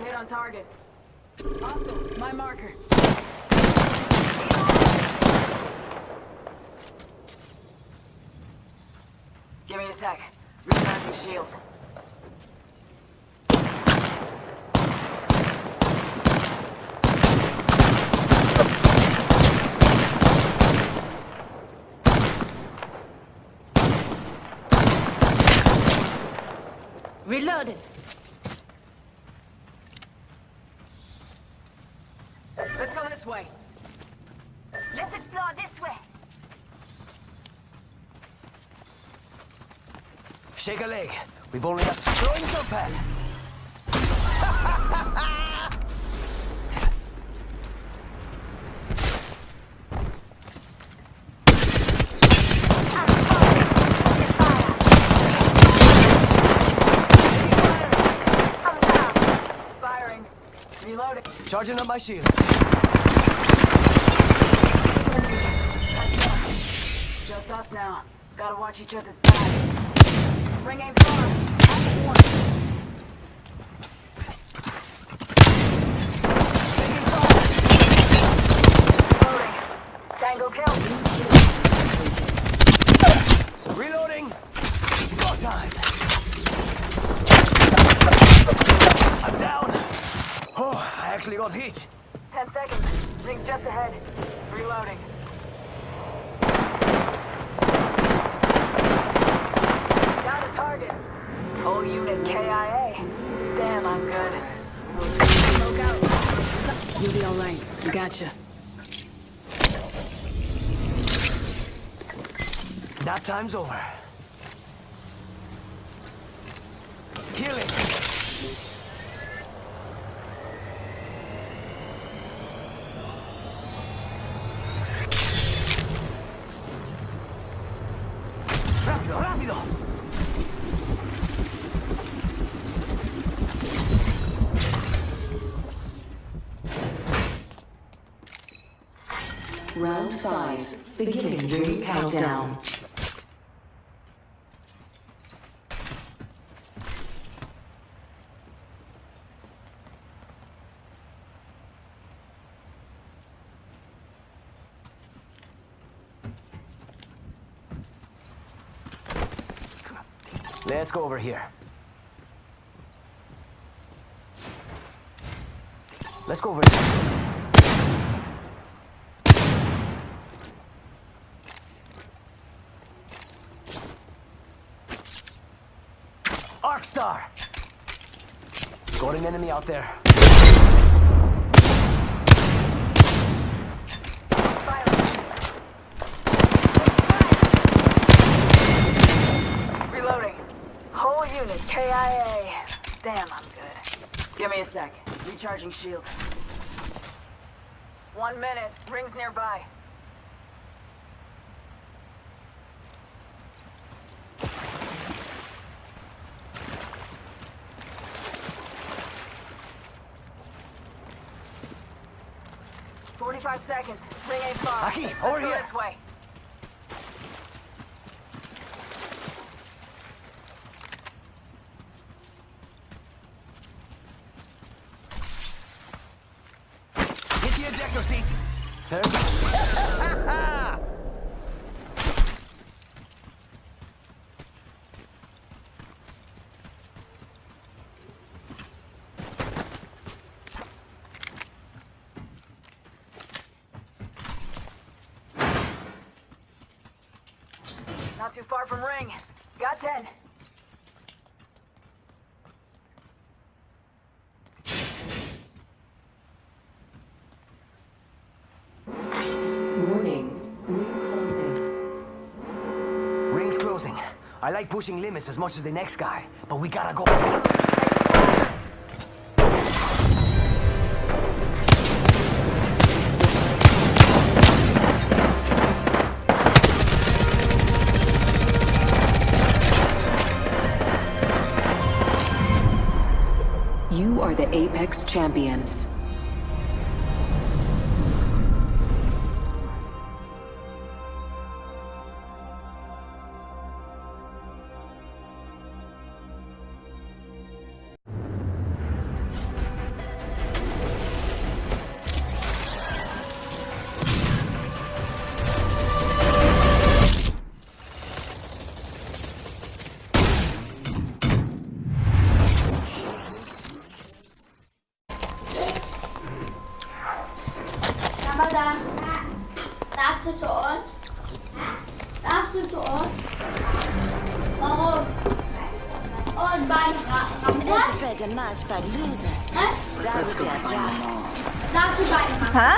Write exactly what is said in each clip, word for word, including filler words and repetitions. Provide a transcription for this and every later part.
Hit on target. Hostile, my marker. Give me a sec. Recharging shields. Reloaded. Let's go this way. Let's explore this way. Shake a leg. We've only got throwing some pad. Firing. Reloading. Charging up my shields. Just us now. Gotta watch each other's backs. Ring ain't far. Have a warning. Taking fire. Loading. Tango kill. Reloading. It's go time. I'm down. Oh, I actually got hit. Ten seconds. Ring's just ahead. Reloading. Got a target. Whole unit K I A. Damn, I'm good. Smoke out. You'll be all right. We gotcha. That time's over. Kill it. Rápido, rápido. Round five, beginning ring countdown. Let's go over here. Let's go over here. Arc Star! Got an enemy out there. Reloading. Whole unit K I A. Damn, I'm good. Give me a sec. Recharging shield. One minute. Rings nearby. Forty-five seconds. Ring ain't far. Aquí, over here. Let's go this way. Hit the ejector seat. Third. Not too far from ring. Got ten. Warning. Ring closing. Ring's closing. I like pushing limits as much as the next guy, but we gotta go. You are the Apex Champions. Darfst du zu uns? Darfst du zu uns? Warum? Und beim Ra- Ramadan? Fed a match by loser. Hä? Darfst du beim Ramadan? Ha?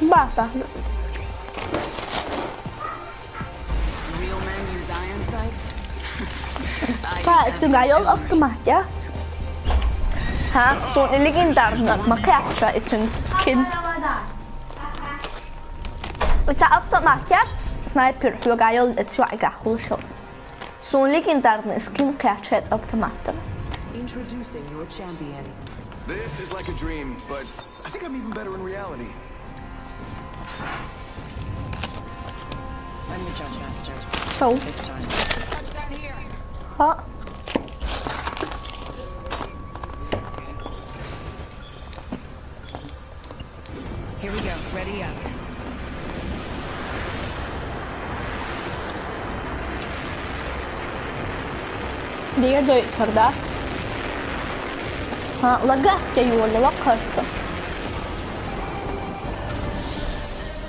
Basta. Real men use iron sights. Fa, its un gajon optimaat, ja? Ha, so eine legendarna makeača, its un skin. Its optimaat, ja? Sniper, so gajon, its jo ega hušo. So eine legendarna skin keača, its optimaat. Introducing your champion. This is like a dream, but I think I'm even better in reality. I'm your jump master. So, This time. ha. Here we go. Ready up. Dia doi tardat. Ha, laga te juolla vakarsa.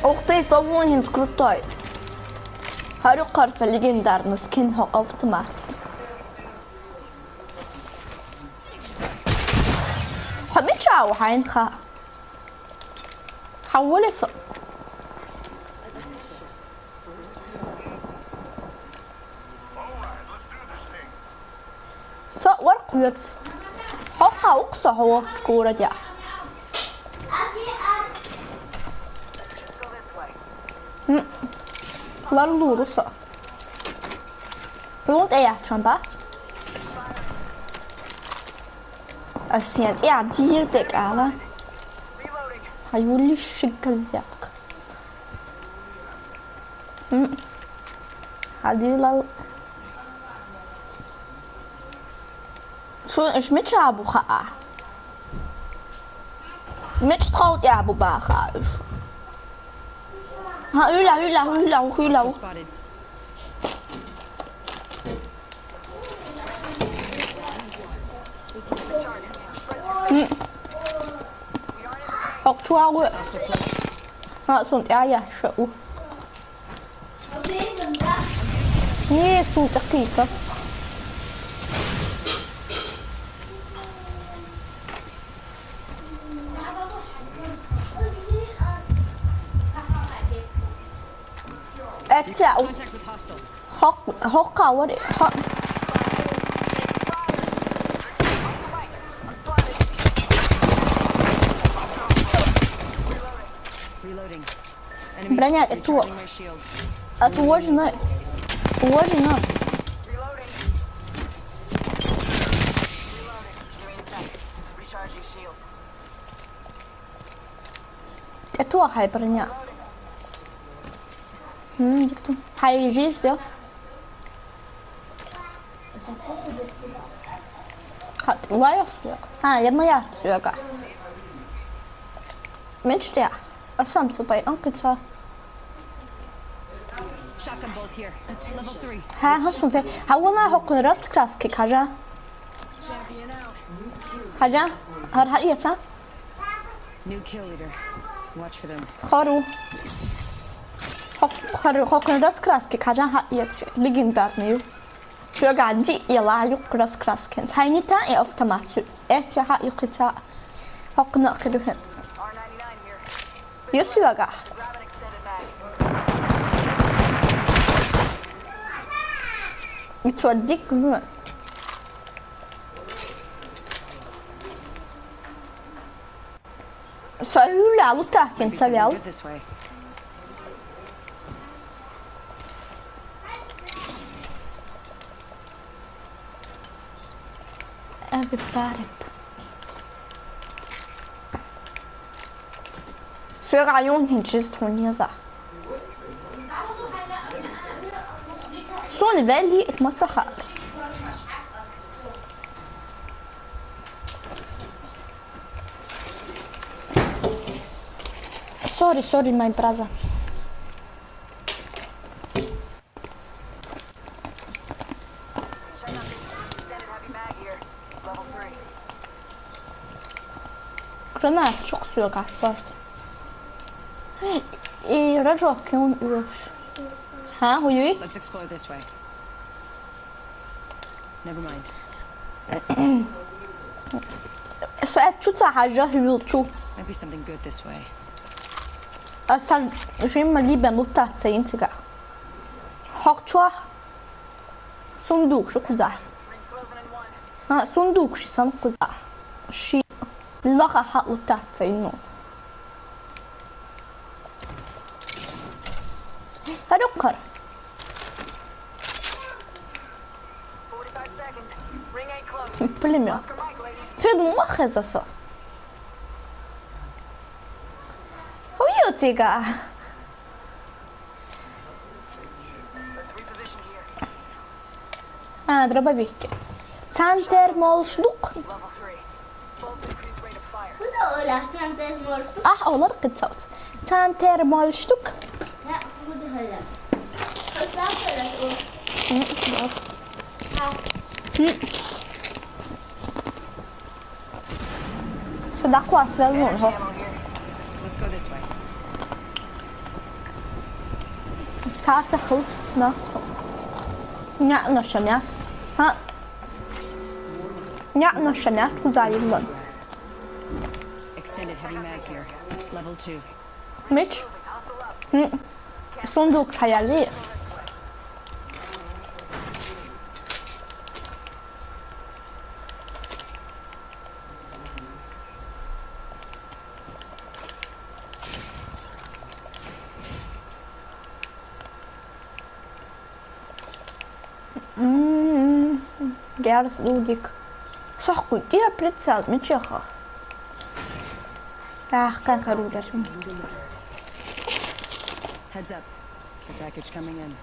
Ух ты, со вон хинс крутой. Харю карса легендарный скин хо автомат. Хами чау хайн ха. Хавулис. Со варкъ вец. Хоха укса хо курадя. М. Лаллуруса. Рунт эя чамбат. Асият я дир дек ала. Хаюли шик газетка. М. Хадилал. Су иш мича бу хаа. Мич тхаут я бу ба хаа иш. Ха, уйла, уйла, уйла, уйла. Spotted. М. Хок чуагу. Ха, сунт я я шау. Не, сунт акита. Эця у. Contact with hostile. Хок, хокка вари. Хок. Reloading. Броня, это Recharging my shields. Отложено. Отложено. Recharging shields. Это хай броня. М, дикту. Хай жизнь. Ха, лая сюрка. А, я моя сюрка. Мечтя. А сам цупай, он кыца. Shotgun bolt here. Level three. Ха, ха, сунце. Ха, вона хоккун раст краски кажа. Кажа. Хар ха яца. New kill leader. Watch for them. Хару. Хок, хару, хоккун раст краски кажа ха яца. Легендарный. Чуга ди я ла юк раст краски. Сайнита и автомат. Эти ха юкица. Хоккун ахиду хен. R ninety-nine here. Юсюага. Grab an extended mag. Ицо дик. Саюля лутакин савял. Good this way. Everybody. Сюга юн хин чист хуньяза. Сон вели ит мацаха. Sorry, sorry, my brother. Extended heavy mag here. Level three. Гранат чукхоссуьйгахь просто. И рожок юн уьш. Хьа, хӀу юй? Let's explore this way. Never mind. Со аьлча ца хьажа хьуьлчу. Might be something good this way. Аса жимма либен луттац ца йин цига. Хьокху чохь сундук шу кхузахь. Ха, сундук ши сан кхузахь. Ши лаха хьалуттац ца йин. ХӀара кхара. Пулемёт. Цуьнан ма хеза со. ХӀун ю цига? А, дробовик. Цхьана тера молуш ду-кх. Ахь олар кхин цавц. Цхьана тера молуш ду-кх. М, да. М. Со дӀакхоссавелла ву хьо. Let's go this way. Цхьа ца хилла, но. НеӀ ноша мят. ХӀа. НеӀ ноша мят кхузахь йиллан. Extended heavy mag here. Level two. Мич? М. Сундук чхьаяллий? М, герз ду дика. Сохкуьйтий прицел мичахь? Ах, как оружие. Heads up. Care package coming in.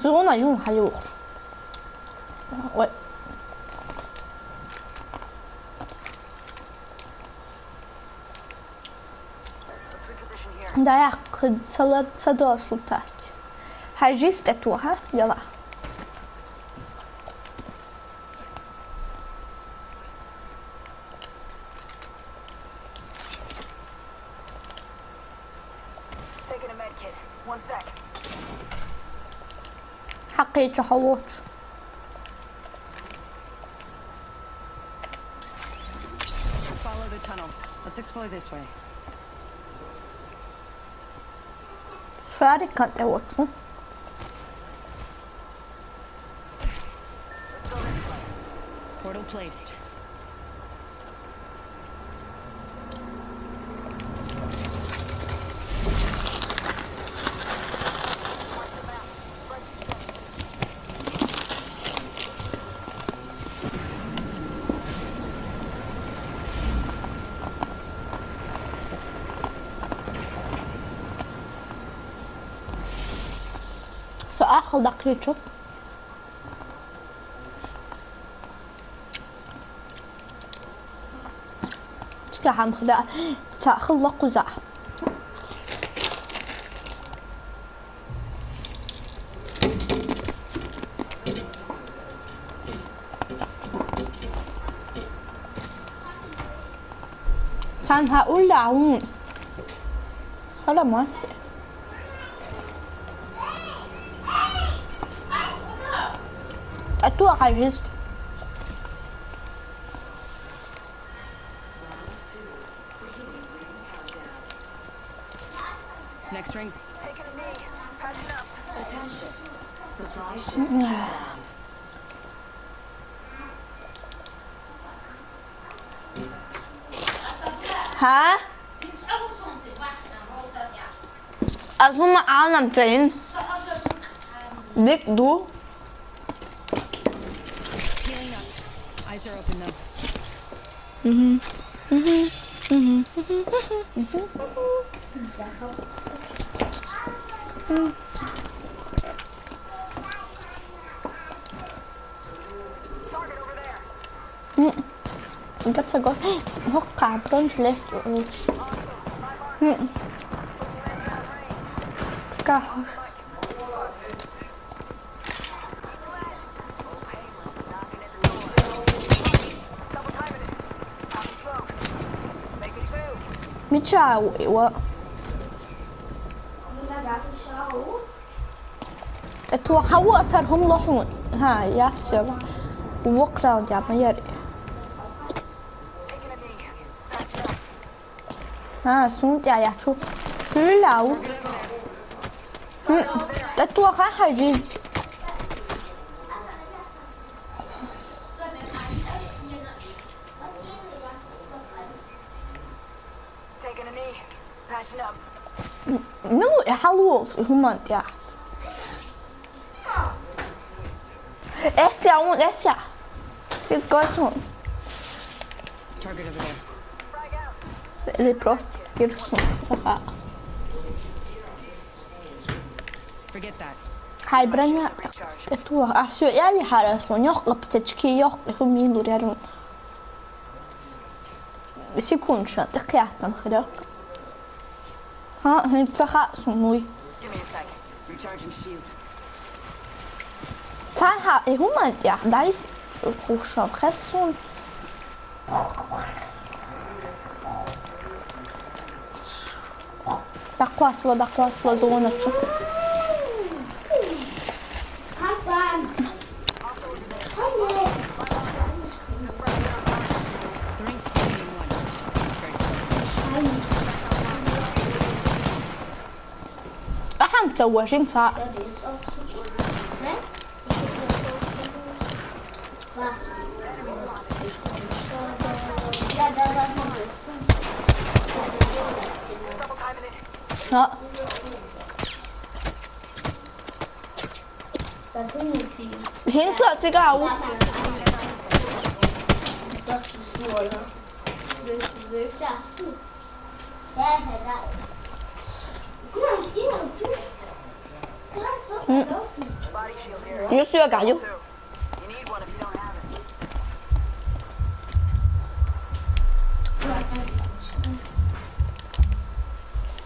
Зона юн хьаюхуш. Ой. Да, я ца ла-, ца досу так. Хьажис тӀе тоха, яла. Taking a med kit. One sec. Хьакхеча хьо воцуш. Follow the tunnel. Let's explore this way. Шарик кхин тӀе воцу. Portal placed. Со ахал даккхийчу. Цкъа хьамхда, цхьа хилла кхуза. Цхьана хьан уллехь ву? ХӀара ма ца. ТӀе тоха хьажа иза. Next ring's. Attention. Supply ship inbound. ХӀа? Ас хӀума Ӏаламца йина. Дика ду. Healing up. Eyes are open, though. Мгм. Мгм. Мгм. Мгм. М. Гацаго. ХӀокху бронежилет. М. Кахаш. Мича ва? ТӀе тоха, хьавола сар, хӀума ло хьуна. Хьа, яц, всё. Вокрал дяма яр. Хьа, сунтя я чу. Хьуьлла ву. Хм, тӀе тоха хьажиз. Taking a knee. Patching up. Мила ву, э, хьалуолчу хӀуманна тӀехь? Эцця, хьуна эцця. Сиз гойтун. Target over there. Или просто кирсун, ца хаьа. Forget that. Хьайн броня тӀе тоха. Ахь соьга аьллехьара ас хьуна, йоккха аптечки, йоккха хӀума йилур яра хьуна. Секунд шан тӀе кхеттана хир. ХӀа, хӀинца ца хаьа суна вуй. Give me a sec. Recharging shields. Цхьана хьа, и хӀуманна тӀехь дайс хушам хес суна. ДӀакхоссало, дӀакхоссало зона чу. Ахьа ца вожин ца. А. ХӀинца а цигахь а ву. М. Ю соьгахь ю. You need one if you don't have it.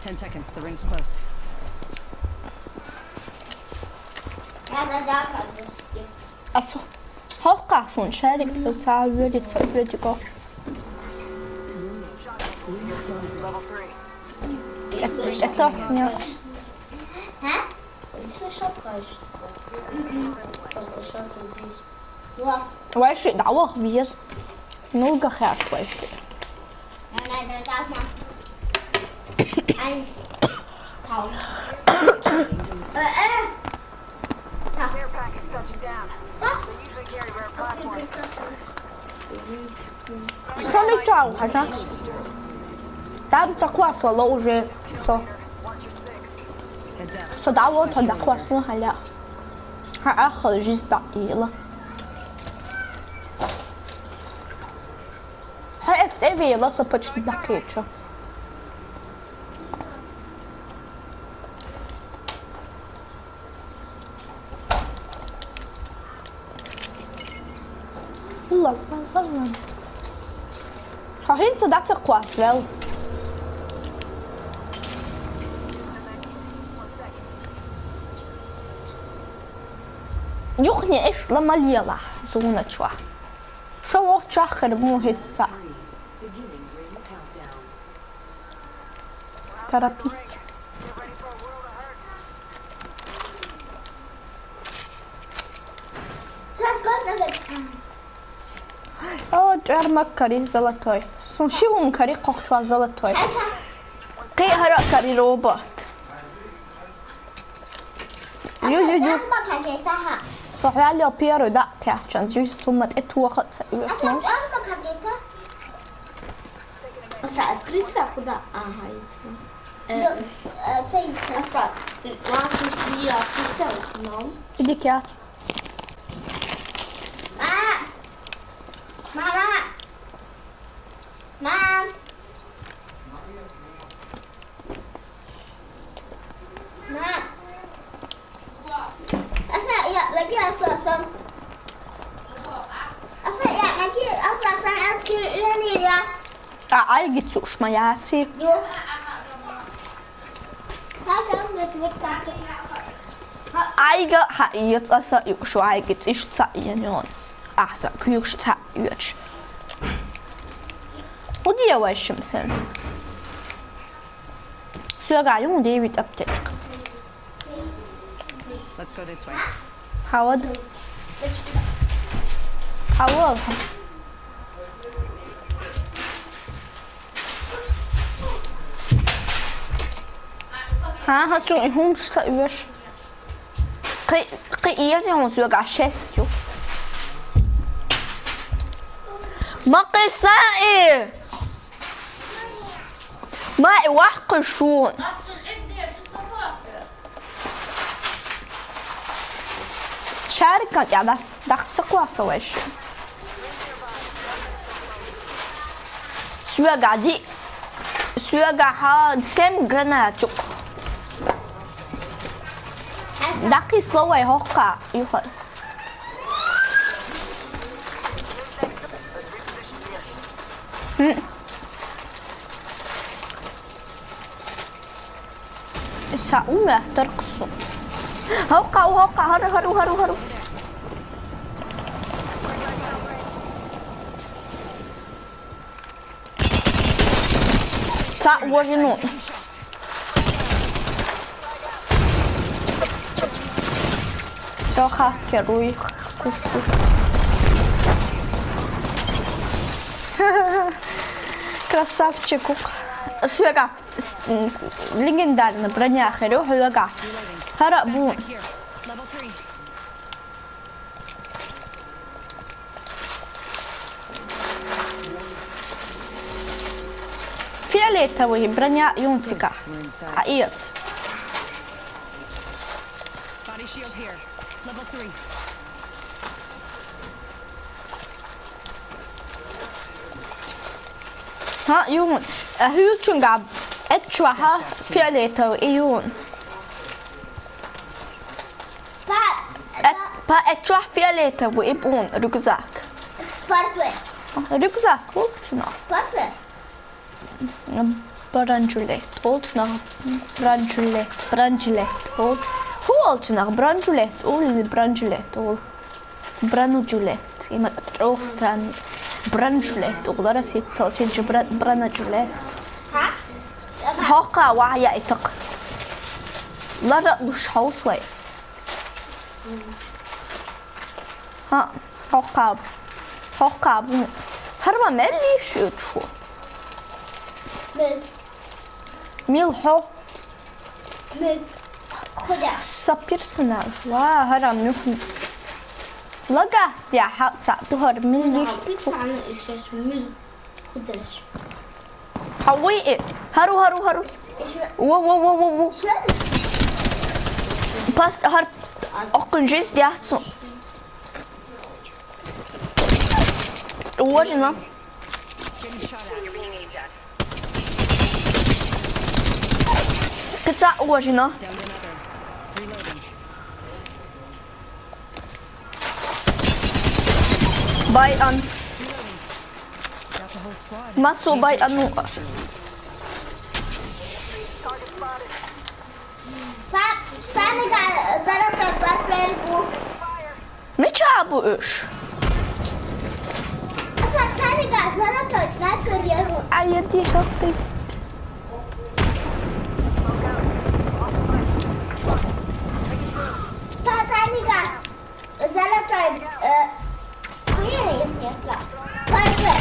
Ten seconds, the ring's close. Ас хӀокхахь суна шарик ца вуьйцу, вуьйцу. Level three. ТӀе тохна. Хьа? Вайши дӀаваха веза. Ну, гахьаш вайши. Care package touching down. They usually carry rare platforms. Со мича ву хьажа? Там ца кхоссало уже со. Со дӀавоьду, тхан дӀакхоссало хьан лаьа. Хьан аххал жизнь дӀаийла. Хьан эцу тӀе вела со почти дӀакхечу. Ла, ла, ла, ла. Хьо хӀинца дӀа ца кхоссавелла? Юххе иштта ла ма лелахь зона чохь. Со вохчохь хир бу хӀинца. Торопись. О, чӀор ма карий, золотой. Суна ши хӀума карий, кхохчо золотой. Кхин хӀара а карий робот. Ю, ю, ю. Со хьоьллел первый дӀа а кхаьчна, зуьйса хӀума тӀе тоха а ца оьшу. Аса открыться куда? Ага, ясно. Э, э, аса, ладно, я открыться, но. Иди кяц. Мама! Мама! Мам! Мам! Аса я, лаги аса, аса. Аса я, лаги аса, аса, аса, я, я. Ткъа Айги цуш ма яций. Ю. Хьажа, мет, мет, мет. Айга хьаэца аса юкъа шу Айги цӀиш ца а йина йона. Ахьа сан куьйгаш ца а оьцуш. ХӀун де вай шимма сенца? Суйга юун девять аптечка. Let's go this way. Хавад. Хавал. Ха, ха, чу, и хумс та юаш. Кы, кы, иезин хумс юга шесть ю. Ма кыса и. Ма и вахкы шуун. Шарикан я да, дахца классно вообще. Суйга ди, суйга ха, семь гранатчук. Дахи слово и хокка, юха. М. Са уме тарксу. Хокка, хокка, хару, хару, хару, хару. Са уожину. Всё, хакеру их. Красавчик. Суйга, с-, м, легендарная броня, херю, хулага. Хара бу. Фиолетовый броня юнтика. А, иет. Body shield here. Level three. Ха, юун. Э, хулчунга. Эчваха фиолетовый юун. Па, э, па, эчвах фиолетовый и бун рюкзак. Портфель. Рюкзак, вот, на. Портфель. Бранжилет, вот, на. Бранжилет, бранжилет, вот. Фу, вот, на, бранжилет, или бранжилет, вот. Бранжилет, има трёх стран. Бранжилет, вот, Россия, целчи, бра-, бранжилет. Ха? Хокка, ва, я, итак. Лара, луш, хаус, вай. Ха, хокка. Хокка, бу. Харма мелли шучу. Мел. Мел хо. Мел. Хода. Са персонаж. Ва, харам нюх. Лага, я, ха, са, тухар мелли. Пиццаны ишес мел. Худаш. Хауи, э, хару, хару, хару. Ещё. Во, во, во, во, во. Ещё. Пас, хар, охкын жизнь, я, су. Уожина. Кыца уожина. Бай ан. Масу бай ану. Пап, сани га-, золотой портфель бу. Меча бу уж. Пап, сани га-, золотой снайпер я бу. А я ти шахты. Пап, сани га-, Золотой, э, хуйня их несла. Пальцы.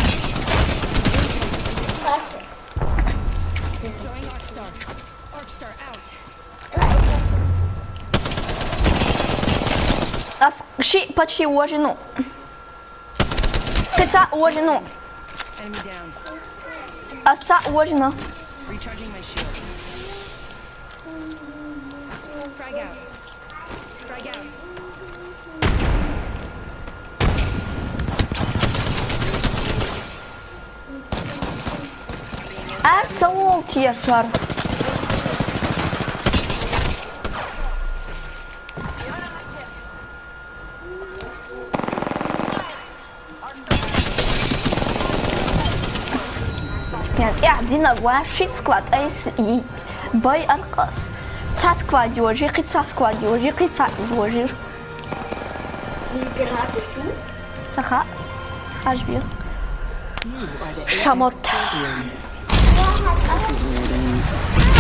Пальцы. Throwing Arc Star. Arc Star out. А, ши, почти уложено. Кыца уложено. Enemy down. Аца уложено. Recharging my shields. Frag out. Ар цаул тиешар. Стен, я, дина, ва, шит сквад, айс, и, бай, аркас. Ца сквад, ёжи, кыца сквад, ёжи, кыца, ёжи. Саха, ажбир. Шамот. This is where it ends.